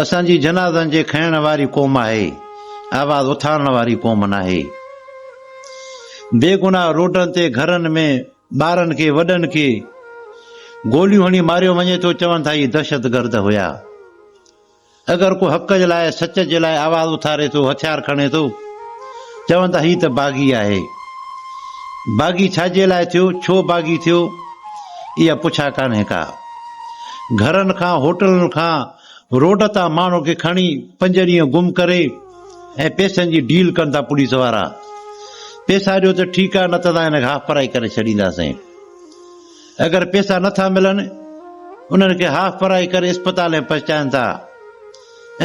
اسان جي جنازن جي کڻڻ واري قوم آهي، آواز اٿارڻ واري قوم ناهي. بيگناهه روڊن تي گهرن ۾ ٻارن کي وڏن کي گوليون هڻي ماريو وڃي ٿو چون ٿا هي دهشتگرد هيا. اگر ڪو حق جي لاء سچ جي لاء آواز اٿاري ٿو هٿيار کڻي ٿو چون ٿا هي ته باغي آهي. باغي ڇا جي لاء ٿيو ڇو باغي ٿيو اها پڇا ڪانهي ڪا. گهرن کان هوٽلن کان روڊ تان ماڻهو کي کڻي پنج ڏينهن گم ڪري ۽ پئسن جي ڊيل ڪن ٿا پوليس وارا. پئسا ڏيو ته ٺيڪ آ نه ته اسان هن کي هاف فرائي ڪري ڇڏينداسين. اگر پئسا نه ٿا ملن انهن کي هاف فرائي ڪري اسپتال ۾ پهچائن ٿا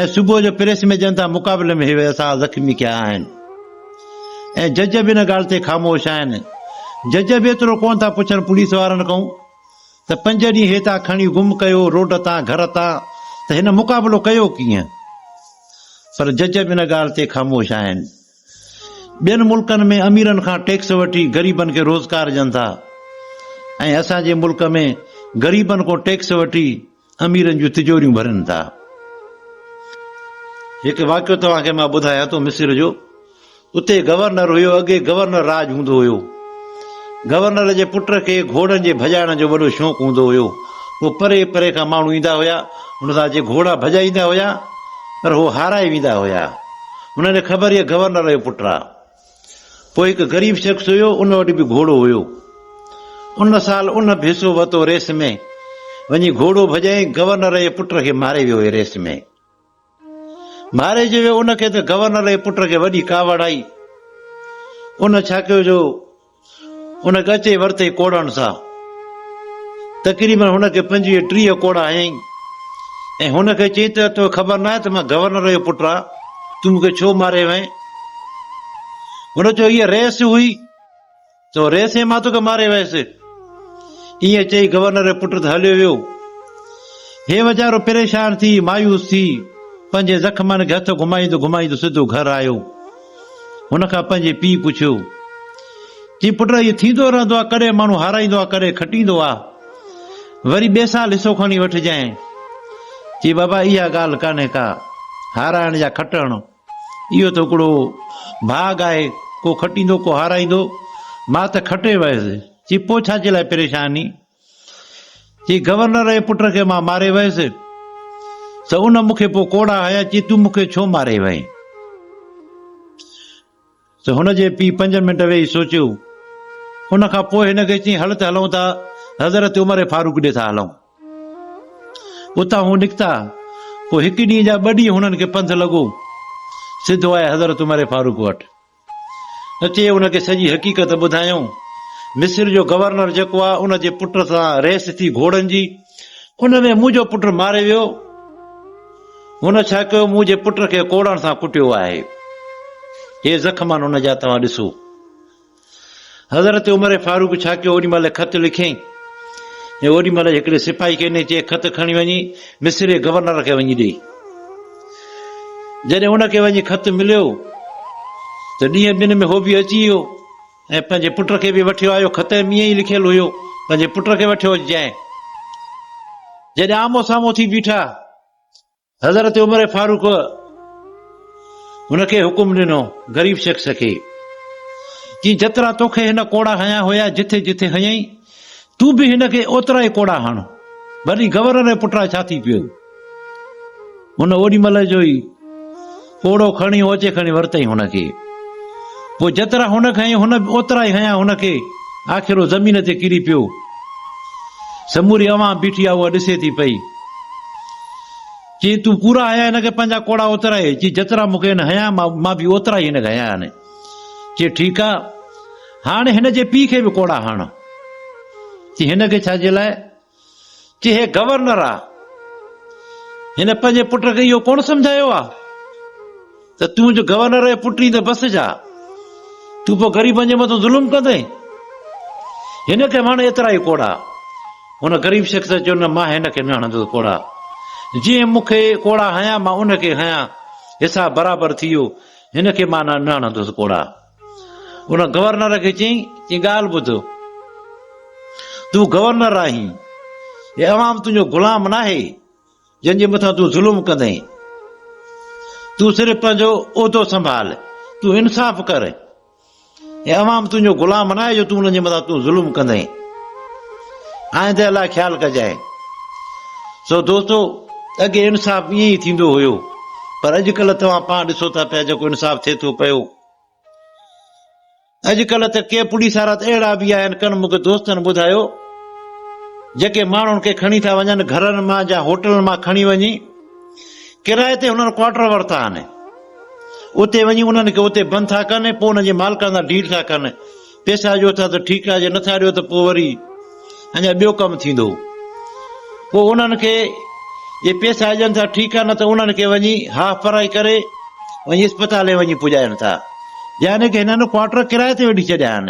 ۽ صبح جو پريس ۾ ڏين ٿا مقابلي ۾ هي اسان زخمي ڪيا آهن ۽ جج به ان ڳالهه تي خاموش آهن. جج به ايترو ڪونه ٿا پڇن پوليس وارن کان ته پنج ڏينهن هي تان کڻي گم ڪيو روڊ تان گهر تان ته هن مقابلو ڪيو ڪيئن؟ پر جج به ان ڳالهه تي خاموش آهن. ٻين ملڪن ۾ اميرن کان ٽيڪس وٺي غريبن کي روزگار ڏين ٿا ۽ اسان جي ملڪ ۾ غريبن کان ٽيڪس وٺي اميرن جون تجوريون ڀرين ٿا. هڪ واقعو توهان کي مان ٻڌايان ٿو مصر جو. اتي گورنر هيو اڳي گورنر راڄ هوندو هيو. گورنر جي پٽ کي گهوڙن جي ڀڄائڻ جو وڏو شوق هوندو هيو. پوء پري پري کان ماڻهو ايندا هيا هن سان اچي گهوڙا ڀڄائيندا هيا پر هو هارائي ويندا هيا. هنن کي خبر هئي گورنر جو پٽ آ. پوء هڪ غريب شخص هيو، ان وٽ به گهوڙو هيو. ان سال ان به حصو ورتو ريس ۾. وڃي گهوڙو ڀڄائين، گورنر جي پٽ کي ماري ويو ريس ۾. ماري جو ويو ان کي ته گورنر جي پٽ کي وڏي ڪاوڙ آئي. ان ڇا ڪيو جو ان کي اچي ورتئي ڪوڙن سان. تقريبن هن کي 25 30 ڪوڙا هنيائين ۽ هن کي چيائين ته توکي خبر ناهي ته مان گورنر جو پٽ آهيان، تون مون کي ڇو ماري وئين؟ هن چيو هيء ريس هئي، تو ريس ۾ مان توکي ماري ويس. ائين چئي گورنر جو پٽ ته هليو ويو. هي ويچارو پريشان ٿي، مايوس ٿي، پنهنجي زخمن کي هٿ گهمائيندو گهمائيندو سڌو گهر آيو. هن کان پنهنجي پيء پڇيو. چي پٽ اهو ٿيندو رهندو آهي، ڪڏهن ماڻهو هارائيندو آهي، ڪڏهن کٽيندو آهي. وري ٻئي سال حصو کڻي وٺجانء. چي بابا اها ڳالهه ڪانهي ڪا، هارائڻ يا کٽڻ اهو ته هڪڙو ڀاڳ آهي، ڪو کٽيندو ڪو هارائيندو، مان ته کٽي ويس. چي پوء ڇا جي لاء پريشاني؟ چي گورنر جي پٽ کي مان ماري ويس ته ان مون کي پوء ڪوڙا هنيا، چي تون مون کي ڇو ماري وئين؟ ته هن جي پيء پنج منٽ ويهي سوچيو. ان کان پوء هن کي چيائين هل ته هلون ٿا حضرت عمر فاروق ڏي ٿا هلون. اتان هو نڪتا. پوء هڪ ڏينهن جا ٻه ڏينهن هنن کي پنڌ لڳو. سڌو آيا حضرت عمر فاروق وٽ. اچي ان کي سڄي حقيقت ٻڌايائون. مصر جو گورنر جيڪو آهي ان جي پٽ سان ريس ٿي گهوڙن جي. ان ۾ منهنجو پٽ ماري ويو. هن ڇا ڪيو منهنجي پٽ کي ڪوڙڻ سان ڪٽيو آهي. هي زخم آهن ان جا توهان ڏسو. حضرت عمر فاروق ڇا ڪيو اوڏي مهل خط لکيائين ۽ اوڏي مهل هڪڙي سپاهي کي ڏني چي خط کڻي وڃي مصر جي گورنر کي وڃي ڏي. جڏهن ان کي وڃي خط مليو ته ڏينهن ٻن ۾ هو به اچي ويو ۽ پنهنجي پٽ کي به وٺيو آيو. خط ۾ ائين ئي لکيل هيو پنهنجي پٽ کي وٺيو اچجانء. جڏهن آمهون سامهون ٿي بيٺا حضرت عمر فاروق هن کي حڪم ڏنو، غريب شخص کي، چي جيترا توکي هن ڪوڙا هنيا هيا، جٿي جٿي هنيائين، تون به هن کي اوترا ئي ڪوڙا هڻ. ڀلي گورنر جي پٽ آ ڇا ٿي پيو. هن اوڏي مهل جو ئي ڪوڙو کڻي اوچي کڻي ورتائين هن کي. پوء جيترا هن کي هنيائين، هن به اوترا ئي هنيا هن کي. آخر هو زمين تي ڪري پيو. سموري عوام بيٺي آ اها ڏسي ٿي پئي. چي تون پورا هنيا هن کي پنهنجا ڪوڙا اوترا ئي. چي جيترا مون کي هن هنيا مان به اوترا ئي هن کي هنيا آهن. چي ٺيڪ آ هاڻي هن جي پيء کي به ڪوڙا هڻ. چي هن کي ڇا جي لاء؟ چي هي گورنر آ. هن پنهنجي پٽ کي اهو ڪونه سمجهايو آ ته تون جو گورنر جو پٽ آهين ته بس جا تون پوء غريبن جي مٿان ظلم ڪندين. هن کي به هڻ ايترا ئي ڪوڙا. هن غريب شخص چيو نه مان هن کي نه هڻندس ڪوڙا. جنهن مون کي ڪوڙا هنيا مان ان کي هنيا. حساب برابر ٿي ويو. هن کي مان نه هڻندس ڪوڙا. ان گورنر کي چيائين، چي ڳالهه ٻڌ، تون گورنر آهين، هي عوام تنهنجو غلام ناهي، جنهن جي مٿان تون ظلم ڪندين. تون صرف پنهنجو عهدو سنڀال، تون انصاف ڪر. هي عوام تنهنجو غلام ناهي جو تون انهن جي مٿان تون ظلم ڪندين. آئنده لاء خيال ڪجانء. سو دوستو اڳي انصاف ائين ئي ٿيندو هيو پر اڄڪلهه توهان پاڻ ڏسو ٿا پيا جيڪو انصاف ٿئي ٿو پيو. اڄڪلهه ته ڪي پوليس وارا ته اهڙا به آهن ڪن مون کي دوستن ٻڌايو جيڪي ماڻهن کي کڻي ٿا وڃن گهرن مان يا هوٽلن مان کڻي وڃي ڪرائي تي هنن ڪوارٽر ورتا آهن اتي وڃي انهن کي اتي بند ٿا ڪن پوء انهن جي مالڪن سان ڊيل ٿا ڪن پيسا ڏيو ٿا ته ٺيڪ آهي جي نٿا ڏيو ته پوء وري اڃا ٻيو ڪم ٿيندو. پوء انهن کي جي پيسا ڏين ٿا ٺيڪ آهي نه ته انهن کي وڃي هاف فرائي ڪري وڃي اسپتال ۾ وڃي پڄائين ٿا. يعني ڪه هنن ڪوارٽر ڪرائي تي وٺي ڇڏيا آهن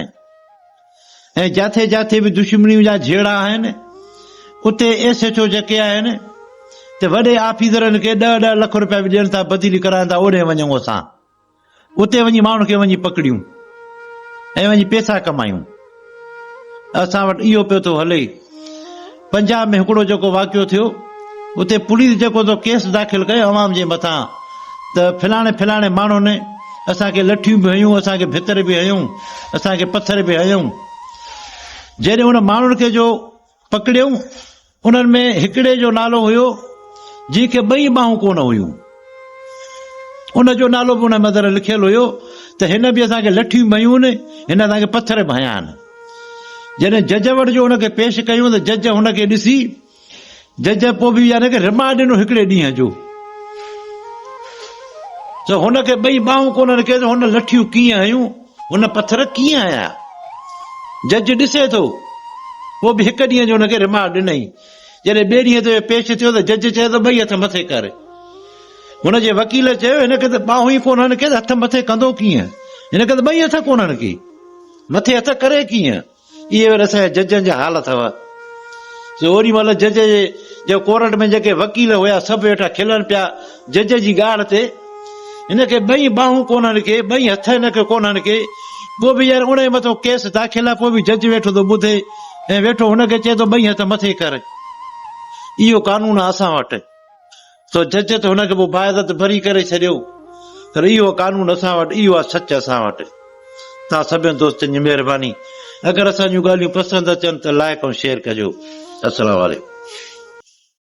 ۽ جاٿي جاٿي به دشمنيون جا جهيڙا آهن اتي ايس ايڇ او جيڪي آهن ته وڏي آفيسرن کي ڏهه ڏهه لک روپيا به ڏين ٿا بدلي ڪرائين ٿا اوڏي وڃون اسان. اتي وڃي ماڻهن کي وڃي پڪڙيون ۽ وڃي پيسا ڪمايون. اسان وٽ اهو پيو ٿو هلي. پنجاب ۾ هڪڙو جيڪو واقعو ٿيو اتي پوليس جيڪو سو ڪيس داخل ڪيو عوام جي مٿان ته فلاڻي فلاڻي ماڻهن اسان کي لٺيون به هنيون اسان کي ڀتر به هنيون اسان کي پٿر به هنيون. جڏهن ان ماڻهن کي جو پڪڙيون انهن ۾ هڪڙي جو نالو هيو جنهن کي ٻئي ٻانهون ڪونه هيون. ان جو نالو به ان مظهر لکيل هيو ته هن به اسان کي لٺيون به هنيون هن اسان کي پٿر به هنيا آهن. جڏهن جج وٽ جو ان کي پيش ڪيون ته جج هن کي ڏسي جج پوء به يعني ڪه رمانڊ ڏنو هڪڙي ڏينهن جو. ته هن کي ٻئي ٻانهون ڪونه رکي ته هن لٺيون ڪيئن هنيون، هن پٿر ڪيئن هنيا. جج ڏسي ٿو، پوء به هڪ ڏينهن جو هن کي رمانڊ ڏنائين. جڏهن ٻئي ڏينهن تي پيش ٿيو ته جج چيو ته ٻئي هٿ مٿي ڪر. هن جي وڪيل چيو هن کي ته ٻانهون ئي ڪونه هن کي ته هٿ مٿي ڪندو ڪيئن؟ هن کي ته ٻئي هٿ ڪونهن ڪي، مٿي هٿ ڪري ڪيئن؟ اهي وري اسان جي ججن جا حال اٿو. سو اوڏي مهل جج جي ڪورٽ ۾ جيڪي وڪيل هيا سڀ ويٺا کلن پيا جج جي ڳالهه تي. هن کي ٻئي ٻانهون ڪونهن ڪي، ٻئي هٿ هن کي ڪونهن ڪي. پوء به يار انهيء مٿو ڪيس داخل آهي پوء به جج ويٺو ٿو ٻڌي ۽ ويٺو هن کي چئي ٿو ٻئي هٿ مٿي ڪر. اهو قانون آهي اسان وٽ. سو جج ته هن کي پوء باعزت بري ڪري ڇڏيو. پر اهو قانون اسان وٽ، اهو آهي سچ اسان وٽ. توهان سڀني دوستن جي مهرباني. اگر اسان جون ڳالهيون پسند اچن ته لائيڪ ۽ شيئر ڪجو. السلام عليڪم.